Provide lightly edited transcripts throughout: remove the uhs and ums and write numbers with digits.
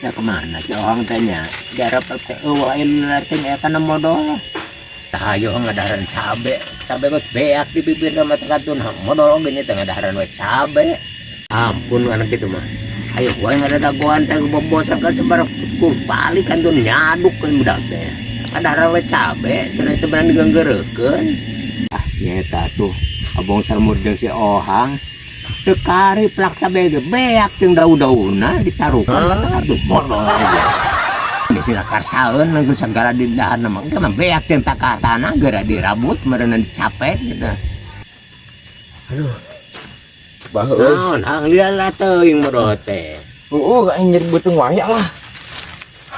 Eta kemana si Ohang teh nya? Jarak teh eueuh aya teh eta na modol. Tah ayo ngadaharan cabe. Cabe geus beak di bibir mah teh kantun modol oge nya teh ngadaharan we cabe. Ampun anak kitu mah. Ayo wae ngadadagoan teh bobosan kan sebar balik kantun nyaduk kan budak teh. Ngadaharan we cabe cenah teu berani digeunggeureukeun. Ah nyeta tuh Abong Salmur jeung si Ohang. Teu kari plak cabe ge beak jeung daun-daunna ditarukan kantun modol aja. Di sini karsaeun nanggung segala di dahan mah engke mah beak jeung takatana geura dirabut meureunna dicapek gitu. Aduh. Bah euy. Naon hang liala teuing modol teh. Heeh, aing nyeri beuteung wae lah.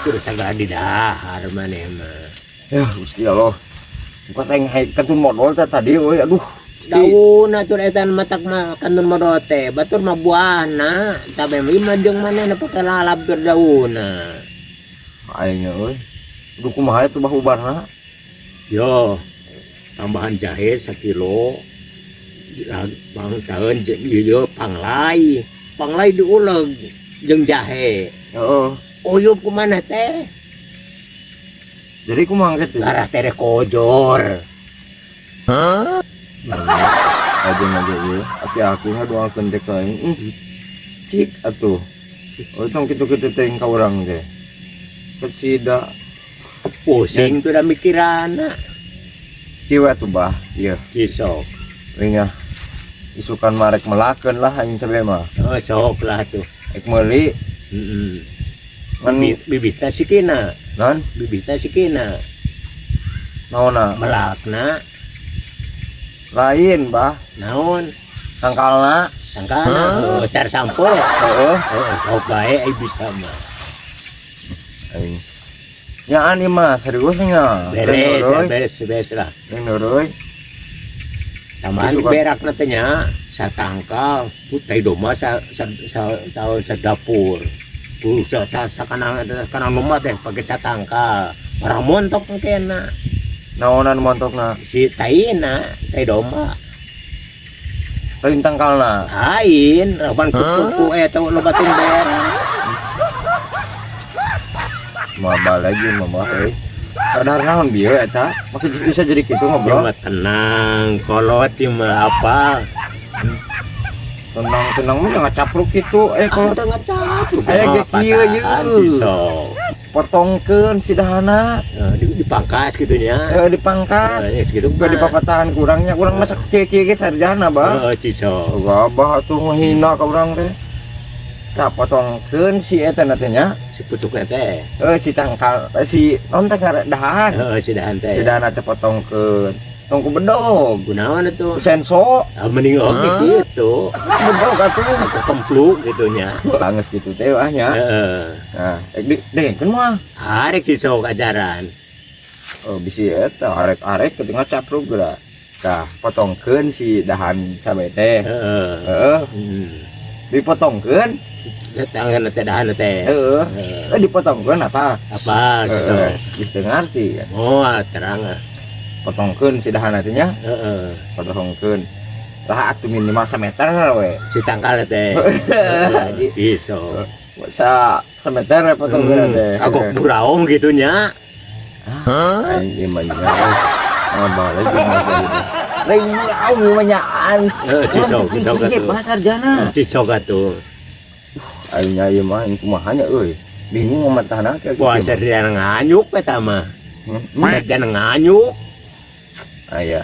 Terus segala di dahar maneh mah. Ya, Gusti Allah. Bukan aing haik kantun modol teh tadi euy, aduh. Daun atuh eta matak mah kantun modol teh, batur mah buahna, cabe mah ieu mah jeung manehna pake lalap keur daunna. Aing euy. Aduh, kumaha itu bah ubarna? Yo, tambahan jahe sakilo. Bang tahun ieu panglai. Panglai diuleg jeung jahe. Heeh. Uyup kumaha teh? Jadi kumaha kitu? Arah tere kojor. Aja aja ieu. Tapi aku ngadoakeun teh ka aing. Cik atuh. Oh, tong kitu-kitu teh ka urang teh. Kecida. Pusing tuh dah mikiranna. Kieu atuh bah, ieu. Kisok. Ringah. Isukan marek melakeun lah aing cabe mah. Oh, sok lah tuh. Ek meuli Heeh. ngan Bibitna sikina, non bibitna sikina. Naonna? Melakna. Lain, bah. Naon? Tangkalna. Tangkalna, oh, cara sampul. Heeh. Oh, sok bae ai bisa mah. Aing. Nyaan ieu mah serius nya. Beres, ya, beres, beres lah. Yang neureui. Tambahan Isukan. Berak teh nya satangkal, tai domba sa sa sa sa, sa dapur. Sa sa sa kanang kanang domba teh pake satangkal. Orang montok kena. Naonan montokna? Si taina, tai domba. Lain tangkalna. Lain, lawan kuku eta loba teh berak. Mah lagi mah bah euy. Kadar naon bieu eta? Make bisa jadi kitu ngobrol. Mah tenang, kolot ieu mah apa? Tenang-tenang mah ngacapruk kitu eh Kalau kalau udah ngacapruk. Aya ge kieu ieu. Sok. Potongkeun si dahana. Dipangkas gitu nya. Eh, dipangkas. Eh, gitu Juga dipapatahan kurangnya kurang masak kieu-kieu ge sarjana bah. Heeh, cisok. Gabah atuh ngehina ka urang teh. Tah, potongkeun si eta na teh nya. Si pucukna teh. Eh, si tangkal eh, si naon teh ngaran dahan. Heeh, si dahan teh. Si dahan teh potongkeun. Tong ku bedog. Kunaon atuh? Senso. Ah, mending oge gitu. Bedog atuh. Aku kempluk gitu nya. Langes gitu teh ah nya. Heeh. Nah, eh, di dengkeun mah. Arek cisok ajaran. Oh, bisi eta arek-arek ketika capruk geura. Tah, potongkeun si dahan cabe teh. Heeh. Heeh, dipotongkeun. Tangan teh dahan teh. Heeh. Heeh. Eh, dipotongkeun apa? Apa gitu? Heeh, geus teu ngarti kan. Oh, terang ah. Potongkeun si dahan teh nya, Heeh. potongkeun. Lah atuh minimal sameter we. Si tangkal teh. Heeh. Cisok. Sa sameter potongkeun teh. Aku buraung gitu nya. Aing ieu mah nya. Ngabal lagi mah gitu. Lain buraung ieu mah nyaan. Heeh, cisok, cisok Ieu atuh. mah sarjana. Cisok atuh. Aing nya ieu mah aing kumaha nya euy. Bingung ngamatahna kayak gitu. Wah, sarjana nganyuk eta mah. Hmm? Sarjana nganyuk. Aya.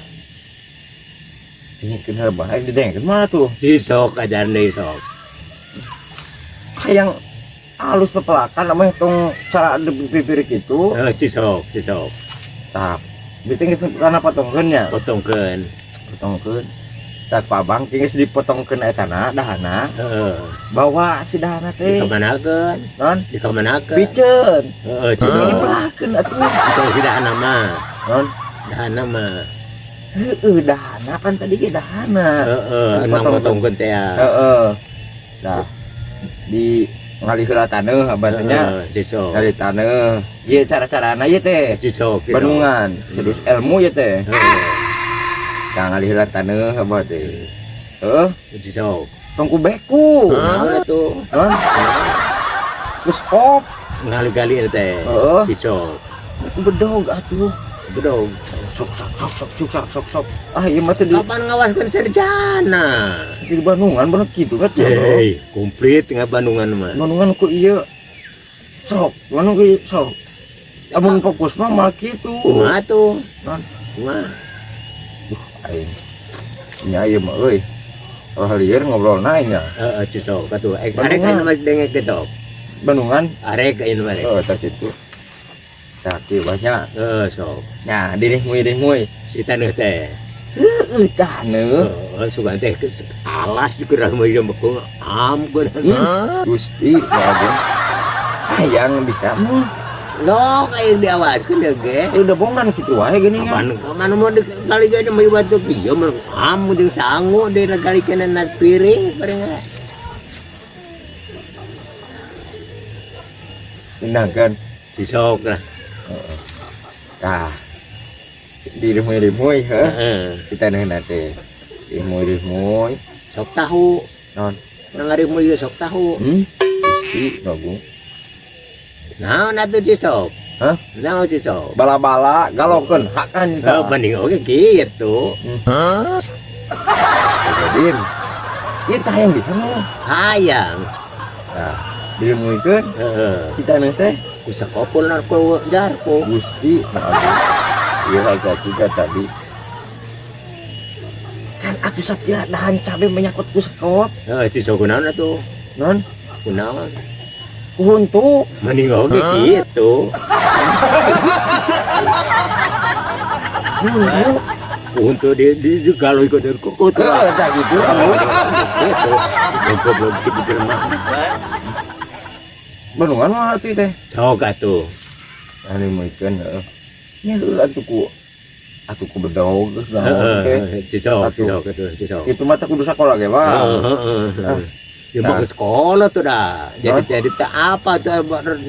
Ini kena baik didengkeun mana tuh? Cisok ajaran deui sok. Hayang halus pepelakan namanya tong cara dipipir gitu. Heeh, cisok, cisok. Tah, ditinggal karena potongkeun nya. Potongkeun. Potongkeun. Tah, Pak Abang geus dipotongkeun etana dahana, Heeh. bawa si dahana teh. Dikamanakeun? Non? Dikamanakeun? Piceun. Heeh, cisok. Dipelakeun atuh. Itu si dahana mah. Non? Dahana mah. Heeh, dahana kan tadi ge dahana. Heeh, enang Dipotongkeun. Potongkeun teh ya. Heeh. Nah, di ngalih heula taneuh abah teh nya. Heeh, cisok. Ngalih taneuh. Ieu cara-carana ieu teh. Cisok. Gitu. Bandungan, serius ilmu ieu teh. Heeh. Tah, ngalih heula taneuh abah teh. Heeh, Cisok. Tong ku beku. Naon atuh? Non? Geus pop. Ngali-gali teh. Heeh. Cicok. Bedog atuh. Bedog. Sok sok sok sok sok sok sok sok. Ah, ieu mah teh di Kapan ngawaskeun sarjana? di Bandungan bener kitu kan. Hei, komplit nga Bandungan mah. Bandungan ku ieu. Sok, mana ku ieu sok. Amun fokus mah mah kitu. Kumaha tuh? Non. Kumaha? Duh, aing. Nya ieu mah euy. Oh, lieur ngobrolna nya. Heeh, cicok atuh. Arek Bandungan. anu mah dengek gitu. Bandungan. Arek anu mah. Oh, tas itu. Tah kieu banyak. Heeh, sok. Nah, dirihmui-rihmui. Si taneuh teh. Heueuh taneuh. Heeh, sugan teh alas dikerah mah ieu mah am keun. Gusti, ya ampun. Hayang bisa mah. Lok aing diawaskeun deui ge. Udah bongan kitu wae geuning kan. Kapan mana mau kali gak mau batu kieu mah am jeung sangu deui galikeun na piring bareng. Indahkeun. Sisok lah. Heeh. Tah. Dirihmui-rihmui heuh. Heeh. Si taneuhna teh. Dirihmui-rihmui. Sok tahu. Naon? Ngarihmui ieu sok tahu. Gusti, bagus. Naon atuh Cisok? Hah? Naon Cisok? Bala-bala galokeun hakan Heuh, banding oge kitu. Hah? Jadiin. Ieu tah hayang bisa mah. Hayang. Tah, dirumuikeun. Heeh. Si taneuh teh ku sakopul narko jarko. Gusti, maaf. Ieu harga juga tadi. Kan atuh sapira dahan cabe menyangkut ku sekop. Heuh, Cisok kunaon atuh? Non? Kunaon? Kuhuntu. Mending oge kitu. Huntu. Kuhuntu di kalau ikut dari kuku tuh. Heeh, tah gitu. Gitu. Goblok gitu mah. Bandungan mah atuh teh. Sok atuh. Anu meukeun heuh. Nya heuh atuh ku bedog geus naon teh. Heeh, cicok, cicok atuh, cicok. Itu mah teh kudu sakola ge, Bang. Heeh. Ya mau ke sekolah tuh dah. Jadi tak apa tuh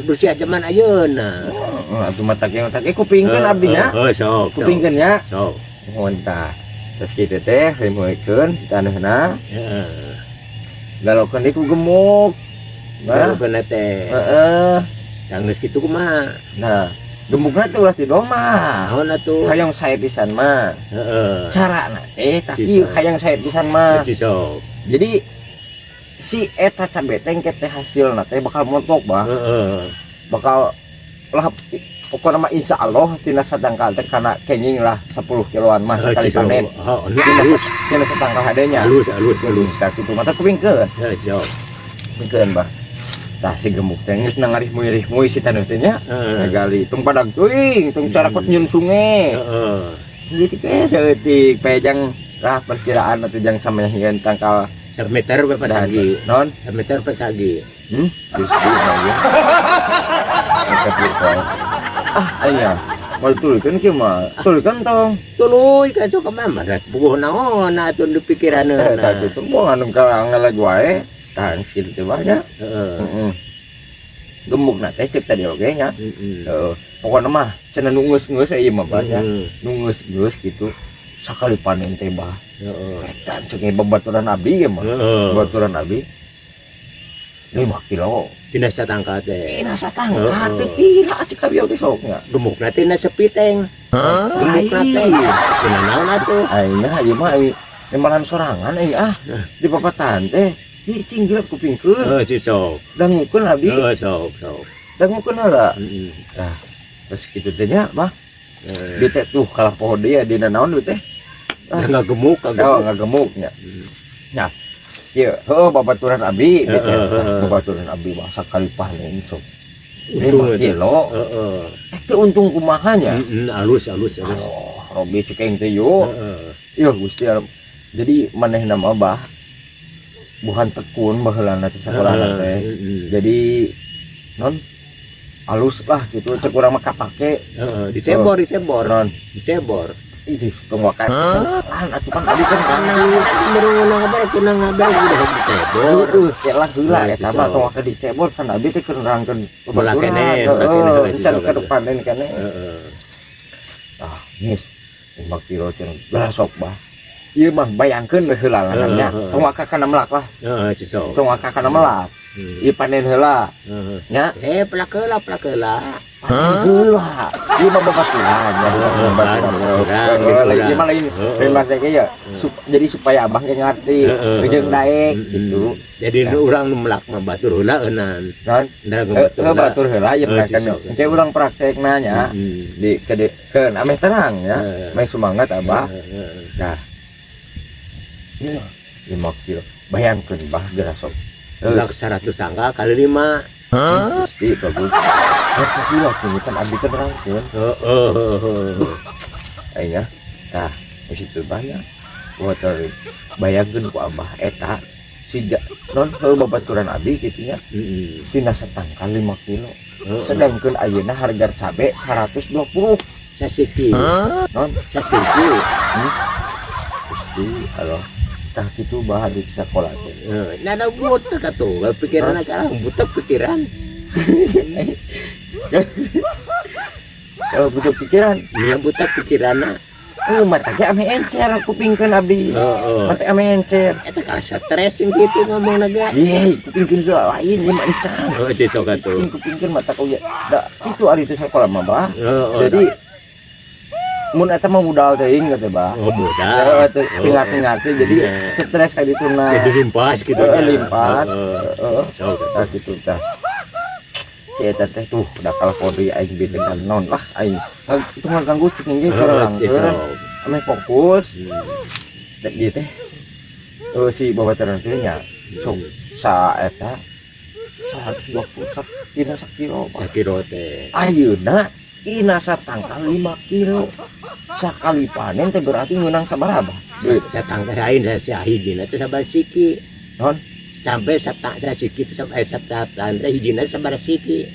Rusia zaman ayeuna. Heeh, atuh mah tak kupingkeun abdi nya. Heeh, sok. Kupingkeun nya. Sok. Mohon tah. Terus kitu teh rimuikeun si taneuhna. Heeh. Galokeun deui ku gemuk. Galokeun teh. Heeh. Tanggeus kitu kumaha? Nah, gemukna teh ulah ti domah. Naon atuh? Hayang sae pisan mah. Heeh. Carana teh tah ieu hayang sae pisan mah. Sok. Jadi si eta cabe teh engke teh hasilna teh bakal montok bah. Heeh. Bakal lah pokokna mah insya Allah tina satangkal teh kana kenging lah 10 kiloan mah sekali panen. Heeh, tina satangkal hadenya. Halus halus halus. Tah kitu mah teh kupingkeun. Heeh, sok. Kupingkeun bah. Tah si gemuk teh geus nangarihmui-rihmui si taneuh teh nya. Ngagali tong padag teuing, tong carakot nyeun sungai. Heeh. Gitu teh saeutik pejang lah perkiraan atuh jang samanya tangkal semeter we pasagi. Non? Semeter pasagi. Gusti mah. Ah, aya. Mal tuluykeun kieu mah. Tuluykeun tong. Tuluy ka sok mah mah puguh naon atuh di pikiranna. Tah kitu moal anu ka wae. Tah kitu teh mah nya. Heeh. Heeh. Gemukna teh cek tadi oge nya. Heeh. Heeh. Pokona mah cenah nu geus-geus ieu mah nya. Nu geus-geus kitu. Sakali panen teh bah. Heeh. Edan cek babaturan abdi ge mah. Babaturan abdi 5 kilo. Tina satangka teh. Tina satangka teh pira cek abi oge sok nya. Gemukna teh na sepiteng. Gemukna teh. Tina naon atuh? Aing mah ieu mah malahan sorangan aing ah. Di papatan teh. Ieu cinggilat kupingkeun. Heuh, sok. Dangukeun abdi. Heuh, sok, sok. Dangukeun heula. Heeh. Tah, terus kitu teh nya mah. Di teh tuh kalah poho deui dina naon teh. Enggak gemuk, enggak gemuk nya. Nah, ieu heuh babaturan abdi gitu. Babaturan abdi mah sakali panen sok. 5 kilo. Heeh. Teh untung kumaha nya? Heeh, alus alus alus. Oh, robi cekeng teh yo. Heeh. Ieu Gusti. Jadi manehna mah bah bukan tekun baheulana teh sakolana teh. Jadi non alus lah gitu cek urang mah kapake. Heeh, dicebor, dicebor. Non, dicebor. Ih, tong wakan. Lan atuh kan tadi kan baru ngomong kabar kunang ngabel udah dicebor. Heeh, kelah heula eta mah tong waka dicebor kan abi teh keur nerangkeun babaturan. Heeh, can ke depan keneh. Heeh. Ah, geus 5 kilo cenah berasok bah. Ieu mah bayangkeun we heula nya. Tong waka kana melak lah. Heeh, cicok. Tong waka kana melak. Ieu panen heula. Nya. Eh, pelak heula, pelak heula. Panen heula. Ieu mah babaturan ya. Babaturan. Babaturan. Ieu mah lain lain mah teh ya. Jadi supaya abah ge ngarti, jeung daek gitu. Jadi urang nu melak mah batur heula eunan. Kan? Nah, batur heula. Batur heula ieu praktek. Sok. Engke urang praktekna nya di ke ke ameh terang ya. Ameh semangat abah. Nah. Ieu 5 kilo. Bayangkeun bah geura sok. Melak 100 tangga kali 5. Gusti bagus. 100 kilo kudu kan abdi teh nerangkeun. Heeh. Aing ya. Tah, di situ banyak. Motor bayangkeun ku abah eta si non heuh babaturan abdi kitu nya. Tina satangkal 5 kilo. Sedangkan ayeuna harga cabe 120. Sasiki. Non sasiki. Gusti Allah. Tah kitu bah di sekolah teh. Nah, ada buta katuh, pikiran sekarang buta pikiran. Kalau buta pikiran, iya buta pikiran. Mata ge ame encer kupingkeun abdi. Mata ame encer. Eta kalah stres yang gitu ngomong naga. Ye, kupingkeun ge lain ieu mah encan. Oh, gitu katuh. Kupingkeun mata kau ya. Da kitu ari teh sakola mah bah. Jadi mun eta mah modal teuing teh bah. Oh, modal. Heeh, tinggal-tinggal teh jadi stres ka dituna. Jadi limpas gitu. Heeh, limpas. Heeh. Tah kitu tah. Si eta teh tuh udah kalah kode aing bete kan non lah aing. Itu mah ganggu cek ge keur. Ame fokus. Teh ieu teh. Si babaturan teh nya sok sa eta 120 sak dina sakilo. Sakilo teh. Ayeuna ina satangkal 5 kilo. Sakali panen teh berarti ngeunang sabaraha? Satangkal lain sahijina teh sabar siki. Non? Sampai sasiki teh sampai satangkal teh hijina sabar siki.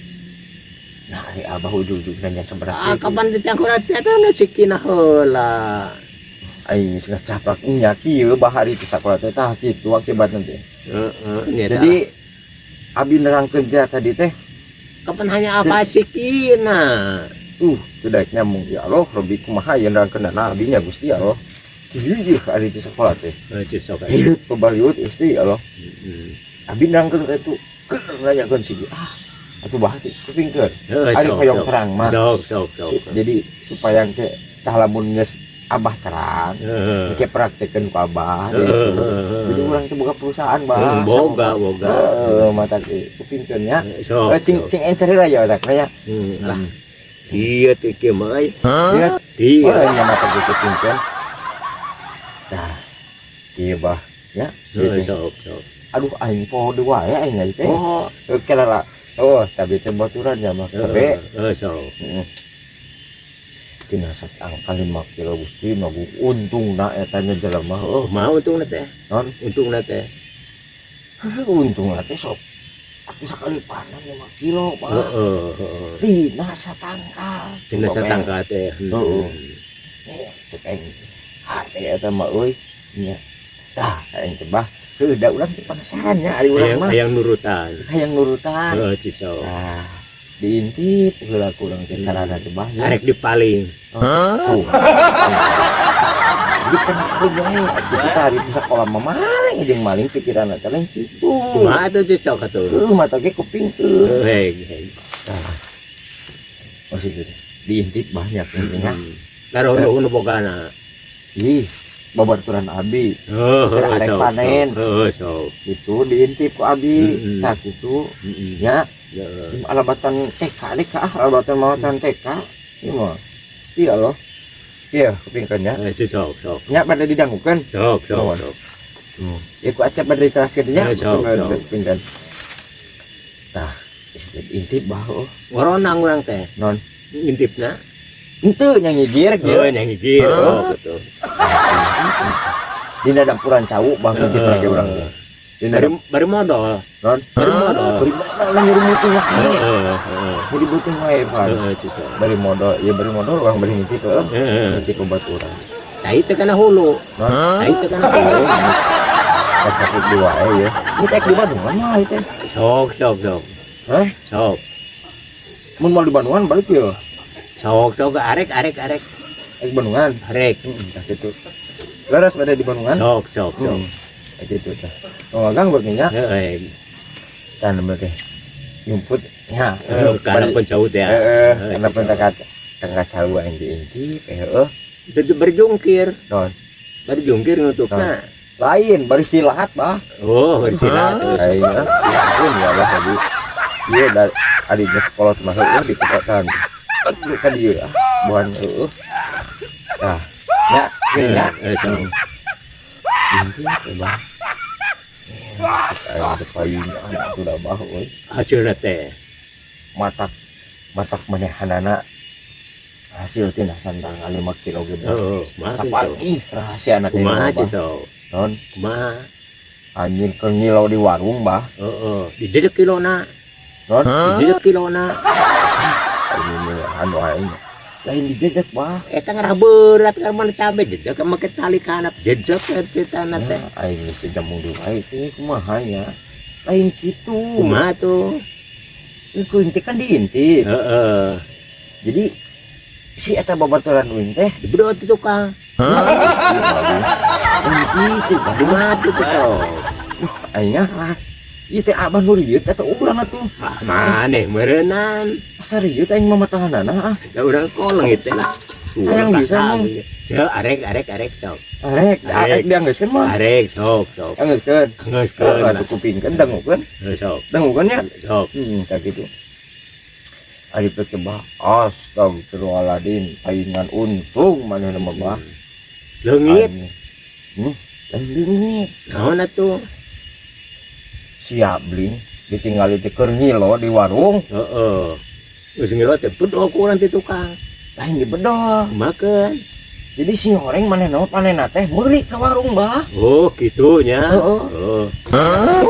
Nah, ari abah ujug-ujug nanya sabaraha siki. Kapan ditangkal teh teh sikina heula. Aing geus ngacaplak nya kieu bahari teh sakola teh tah kitu akibatna teh. Heeh, jadi abi nerangkeun teh tadi teh kapan hanya apa sikina. Sudah nyambung ya Allah, Robi kumaha yang nerangkeun na abi nya Gusti ya Allah. Kieu ari teh sakola teh. Heuh, sok. Hiut pabaliut Gusti ya Allah. Abi nerangkeun ka itu keur nanyakeun si atuh bah teh kupingkeun. Ari hoyong terang mah. Sok. Jadi supaya engke tah lamun geus abah terang, engke praktekeun ku abah gitu. Jadi urang teh boga perusahaan bah. Boga. Heeh, mata kupingkeun nya. Sing sing encer heula ya otak nya. Lah. Iya teh kieu mah euy. Iya. Iya. Oh, nya mata kupingkeun. Tah. Ieu bah nya. Sok. Aduh aing poho deui wae aing teh. Oh, kelara. Oh, tapi teh baturan nya mah kabe. Heeh, sok. Heeh. Tina satangkal 5 kilo Gusti nagu untungna eta nya jelema heuh. Kumaha untungna teh? Non? Untungna teh. Heuh, untungna teh sok. Atuh sakali panen 5 kilo, Pak. Heeh. Tina satangkal. Tina satangkal teh. Heeh. Cek aing hate eta mah euy. Nya. Tah, aing teh bah. Heuh, da urang teh penasaran nya ari urang mah. Hayang nurutan. Hayang nurutan. Heeh, ciso. Tah, diintip heula ku urang teh carana teh bah. Arek dipaling. Oh. Jadi kan aku wae kita hari di sekolah mah maling jeung maling pikiranna teh lain kitu. Kumaha atuh ciso katuh? Heuh, mata ge kupingkeun. Heuh. Tah. Oh situ teh. Diintip banyak intinya. Taruh nu bogana. Ih, babaturan abi. Heeh, arek panen. Heeh, sok. Gitu diintip ku abi. Tah kitu. Nya. Alabatan TK deh kah, alabatan mawatan TK. Ieu mah. Iya loh. Iya, kupingkeun nya. Sok. Nya pada didangukeun. Sok. Ya ku acap pada diteraskeun nya. Sok. Kupingkeun. Tah, intip bah oh. Ngoronang urang teh. Non. Intipna. Henteu nya ngigir kieu. Oh, nya ngigir. Oh, betul. Dina dampuran cau bah ngintip lagi urang teh. Dina bari modal. Non. Bari modal. Bari modal lah nyuri mutung wae. Heeh. Bari mutung wae, Pak. Heeh, ciso. Bari modal, ya bari modal urang bari ngintip heuh. Ngintip obat urang. Tah ieu teh kana hulu. Tah ieu teh kana hulu. Kacapuk di wae ya. Ini teh di Bandungan mah ieu teh. Sok. Hah? Sok. Mun mau di Bandungan balik ya. Sok arek. Arek Bandungan. Arek. Tah kitu. Leres pada di Bandungan. Sok. Tah kitu tah. Oh, gang begini nya. Heeh. Tan teh nyumput nya. Karena pun jauh teh. Heeh, karena pun tengah cau aing diintip heeh. Itu berjungkir. Non. Berjungkir nutupna. Lain bari silat bah. Oh, bersilat. Aing ya ampun ya bah tadi. Iya da adiknya sekolah mah heueuh di kotan. Aduh kan ieu ah buan heueuh. Tah, nya kieu nya. Heeh. Intip teh bah. Aing teh paingan atuh da bah euy. Hasilna teh. Matak matak manehanana hasil tina sandang 5 kilo ge. Heeh, kumaha Kapan kitu? ih rahasiana teh Kumaha bah. kitu? Non, Kumaha? Anjing keur ngilo di warung bah. Heeh, dijejek kilona. Non, Dijejek kilona. Ini anu aing. Lain dijejek bah. Eta ngarah berat ngarah mana cabe jejek make tali kanap jejek eta teh. Nah, aing geus teh jamung deui wae teh kumaha nya. Lain kitu. Kumaha tuh? Ieu intip kan diintip. Heeh. Jadi si eta babaturan uing teh Dibedot di tukang. Lain kitu bah. Kumaha tuh kitu? Aing ah. Ieu teh abah nu rieut eta urang atuh. Ah, maneh meureunnan. Asa rieut aing mah matahanana ah. Da urang koleng itu lah. Hayang bisa mah. Ya, arek arek arek sok. Arek, Arek. arek dianggeuskeun mah. Arek sok sok. Anggeuskeun. Anggeuskeun. Atuh kupingkeun dangukeun. Sok. Dangukeun nya. Sok. Kayak gitu. Ari teh bah, astagfirullahaladzim, paingan untung manehna mah bah. Leungit. Lain leungit. Naon atuh? Siap bling, ditinggali teh keur ngilo di warung. Heeh. Geus ngilo teh bedol ku urang ti tukang. Lain dibedol. Makan. Jadi si horeng manehna mah panena teh meuli ka warung bah. Oh, kitu nya. Heeh. Oh. Hah?